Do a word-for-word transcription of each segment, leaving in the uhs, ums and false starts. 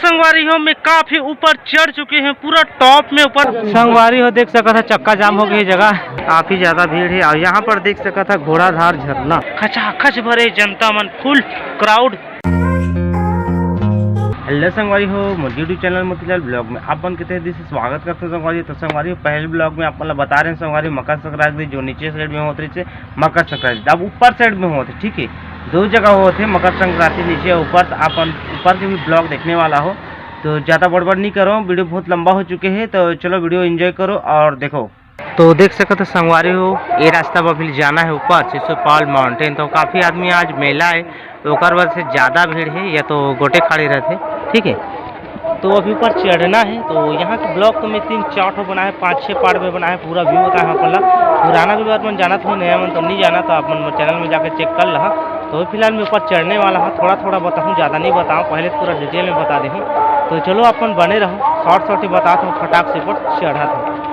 संगवारी हो, मैं काफी ऊपर चढ़ चुके हैं, पूरा टॉप में ऊपर। संगवारी हो, देख सकत है चक्का जाम हो गई जगह, काफी ज्यादा भीड़ है। और यहाँ पर देख सकत है घोड़ाधार झरना, खचाखच भरे जनता मन, फुल क्राउड। हेलो संगवारी हो, मोर YouTube चैनल मोतीलाल ब्लॉग में आप मन के तहे दिल से स्वागत करते हैं संगवारी हो। तो संगवारी हो, पहले ब्लॉग में आप मन ला बता रहे हैं संगवारी हो, मकर संक्रांति जो नीचे साइड में होत रहिसे मकर संक्रांति, अब ऊपर साइड में होत हे, ठीक है, दो जगह होत हे मकर संक्रांति, नीचे ऊपर। तो आप मन ऊपर के भी ब्लॉग देखने वाला हो, तो ज्यादा बड़बड़ नहीं करो, वीडियो बहुत लंबा हो चुके हैं। तो चलो वीडियो एंजॉय करो और देखो। तो देख सकत हो संगवारी हो, ये रास्ता पर भी जाना है ऊपर सिसोपाल माउंटेन। तो काफी आदमी आज मेला है, ओकर वजह से ज्यादा भीड़ है, या तो गोटे खाड़ी रहते, ठीक है। तो अभी ऊपर चढ़ना है। तो यहाँ के ब्लॉग तो मैं तीन चार ठो बनाए, पाँच छः पार्ट में बनाए, पूरा व्यू होता है अपन ला। पुराना भी बात मन जानत हो, नया मन तो नहीं जाना, तो आप मन चैनल में जाके चेक कर लहा। तो फिलहाल मैं ऊपर चढ़ने वाला हूँ, थोड़ा थोड़ा बताऊँ, ज़्यादा नहीं बताऊँ, पहले पूरा डिटेल में बता दे हूँ। तो चलो अपन बने रहो, शॉर्ट शॉर्ट ही बतात हूँ, फटाक से ऊपर चढ़त हूँ।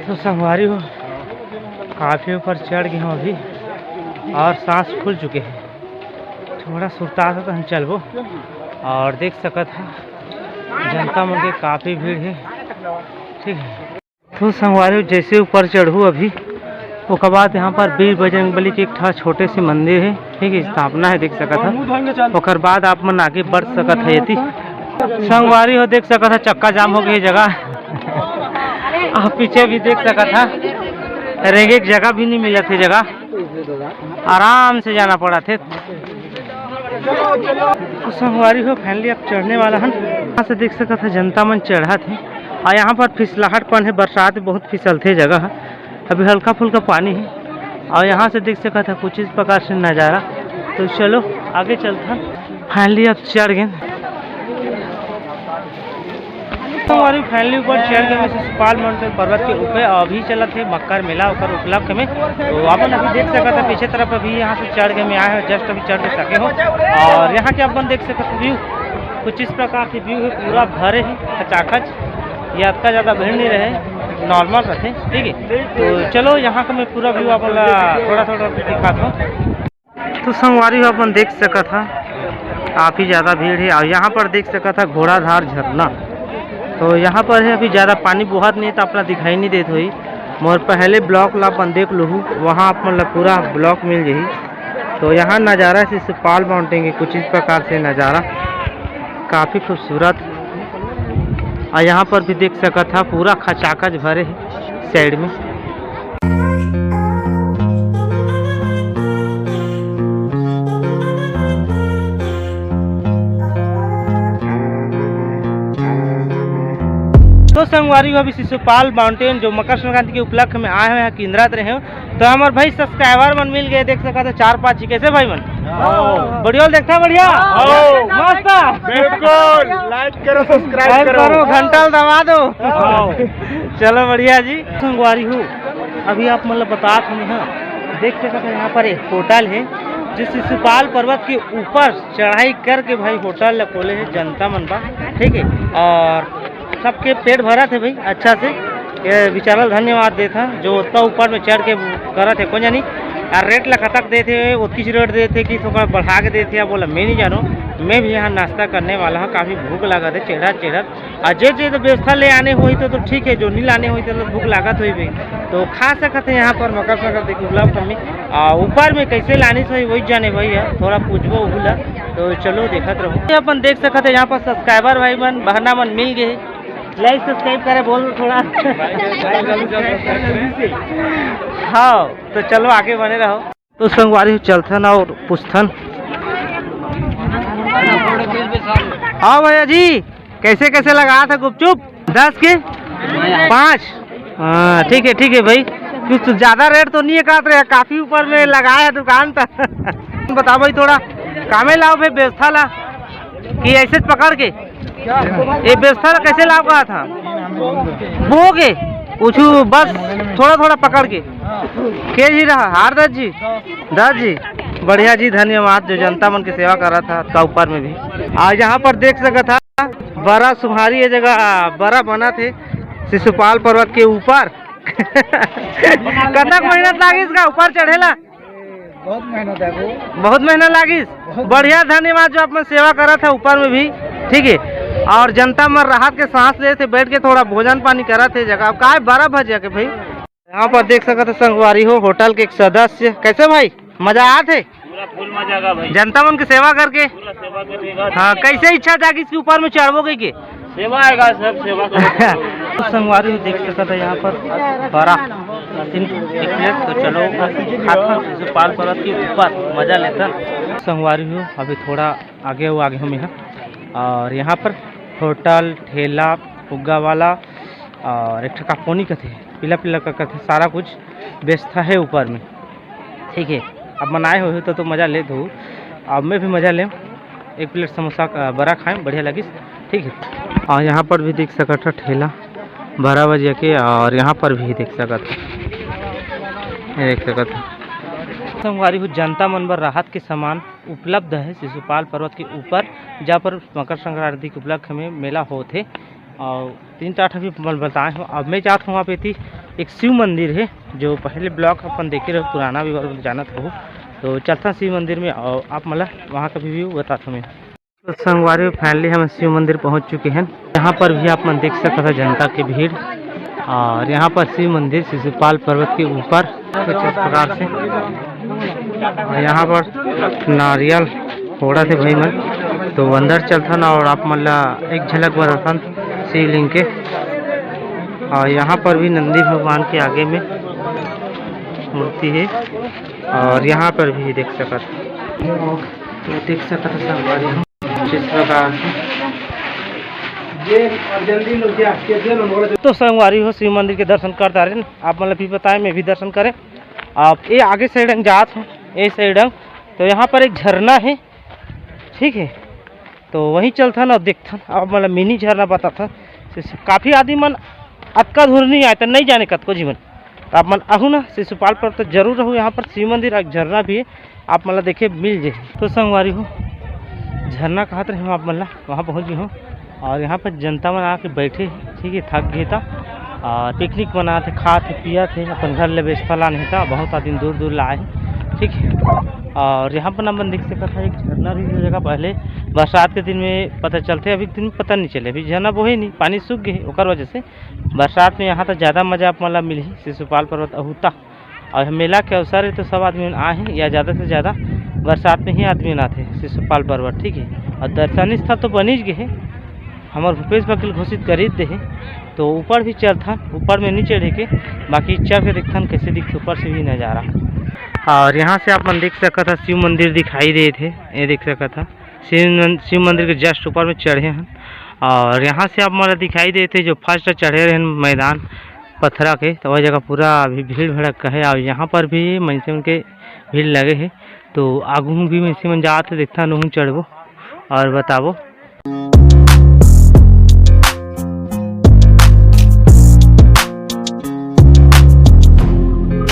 तो संगवारी हो, काफी ऊपर चढ़ गए हूँ अभी और सांस फूल चुके हैं। थोड़ा सुरता था तो हम चलबो। और देख सकत है जनता मन के काफी भीड़ है, ठीक है। तो संगवारी हो, जैसे ऊपर चढ़ू अभी, ओकर बाद यहाँ पर वीर बजरंग बली के एक ठा छोटे से मंदिर है, ठीक है, स्थापना है, देख सकत है। ओकर बाद आप मन आगे बढ़ सकत है। एती संगवारी हो, देख सकत है चक्का जाम हो गई जगह। आप पीछे भी देख सकत है, रेंगे के जगह भी नहीं मिलत है जगह, आराम से जाना पड़त है। तो संगवारी हो, फाइनली अब चढ़ने वाला हन। यहाँ से देख सकत है जनता मन चढ़त है, और यहाँ पर फिसलाहट पन है, बरसात में बहुत फिसलथे जगह है। अभी हल्का फुल्का पानी है, और यहाँ से देख सकत है कुछ इस प्रकार से नज़ारा। तो चलो आगे चलथन। फाइनली अब चढ़ गए। तो हमारी फाइनली ऊपर चढ़ गए, मैं शिशुपाल माउंटेन पर्वत के ऊपर। अभी चलत है मकर मेला ओकर उपलक्ष्य में। तो अपन अभी देख सकत है पीछे तरफ, अभी यहाँ से चढ़ के मैं आए हूँ, जस्ट अभी चढ़ के सके हो। और यहाँ के अपन देख सकत हो व्यू कुछ इस प्रकार से व्यू है, पूरा भरे है खचाखच। ये अतका ज़्यादा भीड़ नहीं रहे, नॉर्मल रहते, ठीक है। तो चलो यहाँ का मैं पूरा व्यू अपन ला थोड़ा थोड़ा दिखाता हूँ। तो संगवारी हो, अपन देख सकत हा, काफी ज्यादा भीड़ है। और यहाँ पर देख सकत हा घोड़ाधार झरना। तो यहाँ पर है, अभी ज्यादा पानी बोहत नहीं, तो अपना दिखाई नहीं देत होई। मोर पहले ब्लॉग ला अपन देख लूहू, वहाँ आप मन ला पूरा ब्लॉग मिल जाही। तो यहाँ नज़ारा शिशुपाल माउंटेन के कुछ इस प्रकार से नज़ारा, काफी खूबसूरत। और यहाँ पर भी देख सकत हा, पूरा खचाखच भरे है साइड में। तो संगवारी हो, अभी शिशुपाल माउंटेन जो मकर संक्रांति के उपलक्ष्य में आए हुए हैं, किंदरात रहे हो, तो हमारे भाई सब्सक्राइबर मन मिल गए, देख सकत हो चार पाँच ही। कैसे भाई मन? हाँ। बढ़िया देखता, बढ़िया? हाँ। मस्त। बिल्कुल। लाइक करो, सब्सक्राइब करो। करो, घंटा दबा दो। हाँ। चलो बढ़िया जी। संगवारी हो, अभी आप मतलब बतात हूँ, हाँ, देख सकत हो यहाँ पर एक होटल है, जो शिशुपाल पर्वत के ऊपर चढ़ाई करके भाई होटल ला खोले है जनता मन बा, ठीक है। और सबके पेट भरत है भाई अच्छा से। ये बेचारा धन्यवाद देत हा जो उतना ऊपर में चढ़ के करत है, कोन जानी। और रेट ला कतक देत है, ओतकीच रेट देत है कि थोड़ा बढ़ा के देत है, बोला मैं नहीं जानों। मैं भी यहाँ नाश्ता करने वाला हूँ, काफी भूख लागत है, चढ़त चढ़त। और जे जे तो व्यवस्था ले आने होही तो, तो ठीक है, जो नहीं लाने होही तो भूख लागत होही भाई। तो खा सकत है यहाँ पर मकर संक्रांति के उपलक्ष्य में। आ, ऊपर में कैसे लानिस होही वही जाने भाई है, थोड़ा पूछबो उहू ला। तो चलो देखत रहो। ये अपन देख सकत है यहाँ पर सब्सक्राइबर भाई मन, बहना मन मिल गए। लाइक सब्सक्राइब करे बोल दो थोड़ा। हाँ, तो चलो आगे बने रहो। तो संगवारी हो चलथन और पूछथन। हाँ भैया जी, कैसे कैसे लगा था गुपचुप? दस के पाँच। हाँ ठीक है, ठीक है भाई, कुछ ज्यादा रेट तो नहीं है कहत रहे, काफी ऊपर में लगाया है दुकान। तो बताओ भाई, थोड़ा कामे लाओ भाई, व्यवस्था ला कि ऐसे पकड़ के ये व्यवस्था ला कैसे लाओ कहा था? बोगे कुछ बस थोड़ा थोड़ा पकड़ के के जी रहा हार दस जी। दस जी, बढ़िया जी, धन्यवाद जो जनता मन के सेवा करा था का ऊपर में भी। आज यहाँ पर देख सकत हा बड़ा सुहारी ये जगह बड़ा बना थे, शिशुपाल पर्वत के ऊपर। कतक मेहनत लागिस का ऊपर चढ़े ला? बहुत मेहनत है वो। बहुत मेहनत लागिस। बहुत। बढ़िया, धन्यवाद जो आप मन सेवा करत है ऊपर में भी, ठीक है। और जनता मन राहत के सांस लेत हे, बैठ के थोड़ा भोजन पानी करत हे जगह। अब काय बारह बज के भाई, यहाँ पर देख सकत हो संगवारी हो, होटल के एक सदस्य। कैसे भाई, मजा आत हे? पूरा फुल मजा आगा भाई। जनता मन के सेवा करके। पूरा सेवा करके गा। हाँ, कैसे इच्छा जागिस कि ऊपर में चढ़बो कहिके? सेवा आगा, सब सेवा करो। तो संगवारी हो, देख सकत हो यहाँ पर बड़ा एक प्लेट। तो चलो खाथन शिशुपाल पर्वत के ऊपर, मजा लेथन। संगवारी हो, अभी थोड़ा आगे हो, आगे हम यहाँ, और यहाँ पर होटल, ठेला, फुग्गा वाला और एक ठो का कोनी कथे, पीला पीला का कथे, सारा कुछ बेचता है ऊपर में। ठीक है, अब मन आए हो तो, तो मजा लेत हो, अब मैं भी मजा लेम। एक प्लेट समोसा का बड़ा खाएम, बढ़िया लगिस। ठीक है, और यहाँ पर भी देख सकत हो ठेला बारह बजे के, और यहाँ पर भी देख सकत हो, ये देख सकत हो। संगवारी हो, जनता मन बर राहत के सामान उपलब्ध है शिशुपाल पर्वत के ऊपर, जहाँ पर मकर संक्रांति के उपलक्ष्य में मेला होत हे। और तीन चार ठो भी मैं बताए हूँ। अब मैं जात हूँ वहाँ पे थी एक शिव मंदिर है, जो पहले ब्लॉग अपन देखे रहे, पुराना भी अगर जानत हो, तो चलता शिव मंदिर में और आप मला वहाँ का भी व्यू बताता हूँ मैं। तो संगवारी, फाइनली हम शिव मंदिर पहुँच चुके हैं। यहाँ पर भी आप मन देख सकत हो जनता के भीड़, और यहाँ पर शिव मंदिर शिशुपाल पर्वत के ऊपर कुछ इस प्रकार से, और यहाँ पर नारियल फोड़त हे भाई मन। तो अंदर चलथन और आप मन ला एक झलक बताथन शिवलिंग के। और यहाँ पर भी नंदी भगवान के आगे में मूर्ति है, और यहाँ पर भी देख सकत, ये देख सकत हो संगवारी हो, इस प्रकार से। तो संगवारी हो, शिव मंदिर के दर्शन कर डारेन, आप मन ला भी बताए, मैं भी दर्शन करें। आप ये आगे साइड हम जात हूँ, ये साइड हम, तो यहाँ पर एक झरना है, ठीक है, तो वहीं चलथन और देखथन, आप मन ला मिनी झरना बताथन। जैसे काफ़ी आदमी मन अतका दूर नहीं आए, तो नहीं जाने कतको जीवन, तो आप मन आहू ना, शिशुपाल पर्वत तो जरूर रहू। यहाँ पर शिव मंदिर और झरना भी है, आप मन ला देखे मिल जाए। तो संगवारी हो, झरना कहत रहे हम आप मन ला, वहाँ पहुँच गए हूँ। और यहाँ पर जनता मन आके बैठे, ठीक है, थक गए था, और पिकनिक मनात हे, खात हे, पियत हे, अपन घर ले व्यवस्था लान हे था। बहुत आदमी दूर दूर ला आए हे, ठीक है। और यहाँ पर अपन देख सकत है एक झरना भी, जो जगह पहले बरसात के दिन में पता चलते, अभी दिन में पता नहीं चले, अभी झरना बोहे नहीं, पानी सूख गए ओकर वजह से। बरसात में यहाँ तो ज़्यादा मज़ा आप मन ला मिलही शिशुपाल पर्वत अहूता। और मेला के अवसर है तो सब आदमी मन आए हैं, या ज़्यादा से ज़्यादा बरसात में ही आदमी मन आथे शिशुपाल पर्वत, ठीक है। और दर्शनीय स्थल तो बनिज गए है, हमार भूपेश बघेल घोषित कर ही दे है, तो ऊपर भी चलथन, ऊपर में नहीं चढ़े के, बाकी चढ़ के देखथन कैसे दिखथे ऊपर से भी नज़ारा। और यहाँ से आप मन देख सकत ह शिव मंदिर दिखाई देत हे, ये देख सकत ह शिव मन-, शिव मंदिर के just ऊपर में चढ़े हन। और यहाँ से आप मन ला दिखाई देत हे जो first चढ़े रहन मैदान पथरा के, तो वह जगह पूरा अभी भीड़ भड़क है। और यहाँ पर भी मनसे मन के भीड़ लगे है, तो आगू भी मनसे मन जात हे, देखथन उहू चढ़बो और बताबो।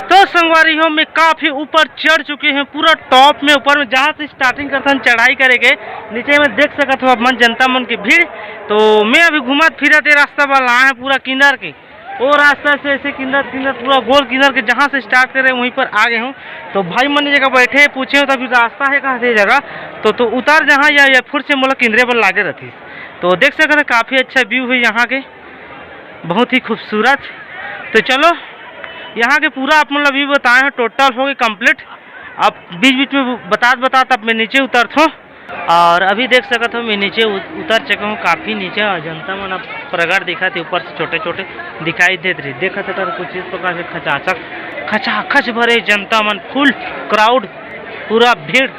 तो संगवारी हो, मैं काफी ऊपर चढ़ चुके हैं, पूरा टॉप में, ऊपर में, जहाँ से स्टार्टिंग करथन चढ़ाई करे के, नीचे में देख सकत हो आप मन, जनता मन के भीड़। तो मैं अभी घूमत फिरत ये रास्ता वाला आए हैं पूरा किनार के, वो रास्ता से ऐसे किनार किनार पूरा गोल किनार के जहाँ से स्टार्ट करे वहीं पर आ गए हूँ। तो भाई मन जगह बैठे पूछे हो, तभी रास्ता है कहाँ से जगह, तो, तो उतार जहाँ या, या फिर से मोला किंदरे बल लागे रहती। तो देख सकत हो काफी अच्छा व्यू है यहाँ के, बहुत ही खूबसूरत। तो चलो, यहाँ के पूरा आप मन ला व्यू बताए हैं, टोटल हो गए कंप्लीट। अब बीच बीच में बतात बतात अब मैं नीचे उतरत हूँ। और अभी देख सकत हो मैं नीचे उ-, उतर चुका हूँ काफी नीचे, और जनता मन अब प्रगट दिखत हे, ऊपर से छोटे छोटे दिखाई देत रही। देखत हो कुछ इस प्रकार से खचाचक खचाखच भरे जनता मन, फुल क्राउड, पूरा भीड़,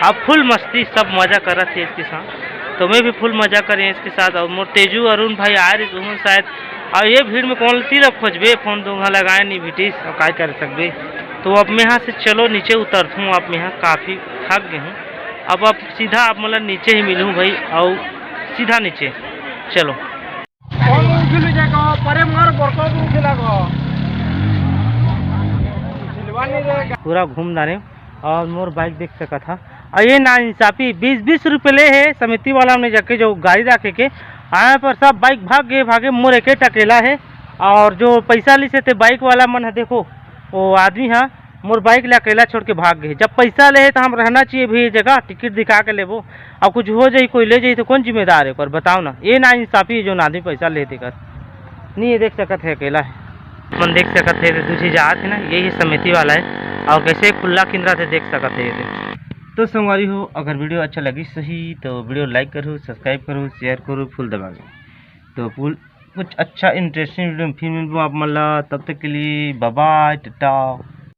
अब फुल मस्ती, सब मजा करत हे इसके साथ। तो मैं भी फुल मजा करे इसके साथ। और मोर तेजू अरुण भाई आए रहिस उहू शायद, और ये भीड़ में कौन तीर खोजबे, फोन दोंगा लगाए नहीं भेटिस, और काय कर सकबे। तो अब मैं यहाँ से चलो नीचे उतरत हूँ, अब मैं यहाँ काफी थक गए हूँ। अब, अब सीधा आप मन ला नीचे ही मिलूँ भाई, और सीधा नीचे चलो। पूरा घूम डारे। और मोर बाइक देख सकत हा, और ये ना इंसाफी बीस बीस रुपये ले है समिति वाला में जाके जो गाड़ी रखे के, आए पर सब बाइक भाग गए, भागे मोर एके अकेला हे। और जो पैसा लिस हे ते बाइक वाला मन ह, देखो वो आदमी ह मोर बाइक ले अकेला छोड़ के भाग गए। जब पैसा ले हे तो हम रहना चाहिए भी ये जगह, टिकट दिखा के लेबो, और कुछ हो जाई, कोई ले जाई तो कौन जिम्मेदार है ओकर, बताओ ना। ये ना इंसाफी है जो आदमी पैसा ले हे तेकर। नहीं, ये देख सकत है अकेला है, मन देख सकत है, दू झी जात है ना, यही समिति वाला है। और कैसे खुला किंदरा थे देख सकत है ये दे। तो संगवारी हो, अगर वीडियो अच्छा लगिस सही तो वीडियो like करो, subscribe करो, share करो, फुल दबा के। तो फुल कुछ अच्छा इंटरेस्टिंग वीडियो में फिर मिलबो आप मन ला। तब तक के लिए bye bye, टाटा।